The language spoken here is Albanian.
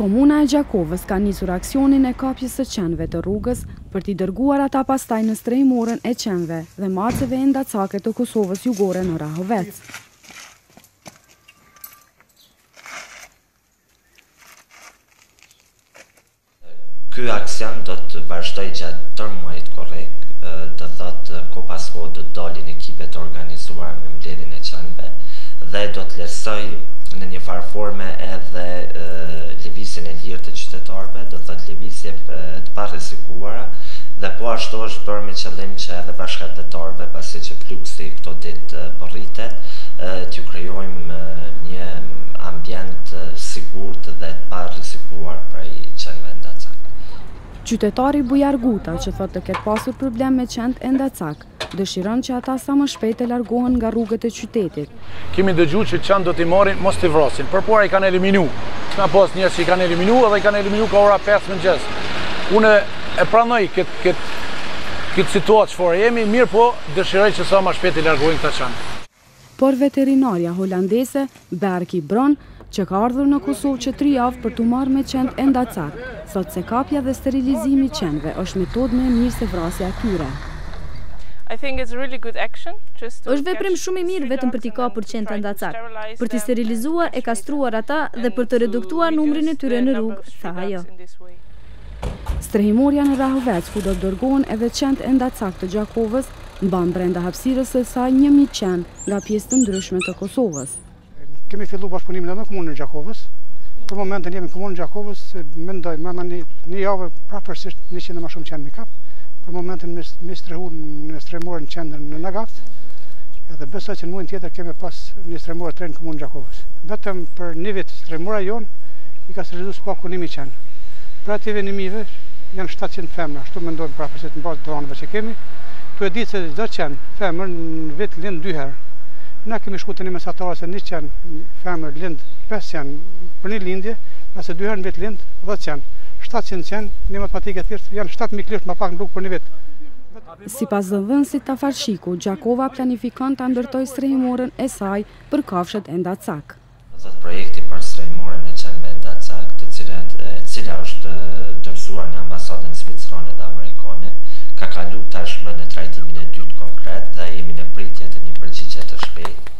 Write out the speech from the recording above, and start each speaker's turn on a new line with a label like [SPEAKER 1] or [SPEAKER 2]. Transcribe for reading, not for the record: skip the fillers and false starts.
[SPEAKER 1] Komuna e Gjakovës ka nisur aksionin e kapjes së qenve të rrugës për t'i dërguar ata pastaj në strehimoren e qenve dhe maceve endacake të Kosovës Jugore në Rahovec.
[SPEAKER 2] Ky aksion do të vazhdojë gjatë tërë muajit korrik, do thotë kohë pas kohe do të dalin ekipe të organizuara me mbledhjen e qenve dhe do të lehtësojë në një farë forme edhe lëvizjen e lirë të qytetarëve, do thotë lëvizje të parrezikuara dhe po ashtu është bërë me qëllim që edhe bashkatdhetarëve, pasi që fluksi këto ditë po rritet, t'ju krijojmë një ambient të sigurt dhe të parrezikuar prej qenve endacak.
[SPEAKER 1] Qytetari Bujar Guta, që thotë të ketë pasur problem me qentë endacak, dëshiron që ata sa më shpejt të largohen nga rrugët e qytetit.
[SPEAKER 3] Kemi dëgju që qentë do t'i marrin, mos t'i vrasin, përpara i kanë eliminu. Kena pas njerëz që i kanë eliminu edhe i kanë eliminu ka ora 5 mëngjes. Unë e pranoj këtë këtë këtë situatë çfarë jemi, mirëpo dëshiroj që sa më shpejt t'i largojnë këta qenë.
[SPEAKER 1] Por veterinarja holandeze, Berki Bron, që ka ardhur në Kosovë që tri javë për t'u marrë me qentë endacak, thotë se kapja dhe sterilizimi i qenve është metodë më e mirë se vrasja e tyre.
[SPEAKER 4] Është veprim shumë i mirë vetëm për t'i kapur qentë endacak, për t'i sterilizuar e kastruar ata dhe për të reduktuar numrin e tyre në rrugë, tha ajo.
[SPEAKER 1] Strehimorja në Rahovec, ku do të dërgohen edhe qentë endacak të Gjakovës, Mban brenda hapësirës së saj 1000 qen nga pjesë të ndryshme të Kosovës.
[SPEAKER 5] Kemi fillu bashkëpunimin edhe me Komunën e Gjakovës. Për momentin jemi në Komunën e Gjakovës, mendoj mrena një, një javë prafërsisht 100 e më shumë qenë mi kap. Për momentin me, me strehu në strehimore në qendrën në Nagavc, edhe besoj që në muajin tjetër kemi pas një strehimore të re në Komunën e Gjakovës. Vetëm për një vit strehimorja jonë i ka sterilizu së paku 1000 qenë. Prej atyve 1000-ve janë 700 femra, ashtu mendojmë prafërsisht në bazë të dhënave që kemi. Tu e ditë se çdo qen femër në vit lind dy herë. Na kemi shku te një mesatare se një qen femër lind 5 qen për një lindje, nëse dy herë në vit lind 10 qen. 700 qen, një matematikë e thjeshtë, janë 7000 këlysh më pak në rrugë për një vit.
[SPEAKER 1] Sipas zëdhënësit Tafar Shiku, Gjakova planifikon ta ndërtojë strehimoren e saj për kafshët endacak.
[SPEAKER 2] Do thotë projekti për strehimoren e qenve endacak, të cilat, e cila është dorëzuar në ambasadën zvicerane dhe amerikane, ka kalu tashmë në trajtimin e dytë konkret dhe jemi në pritje të një përgjigje të shpejtë.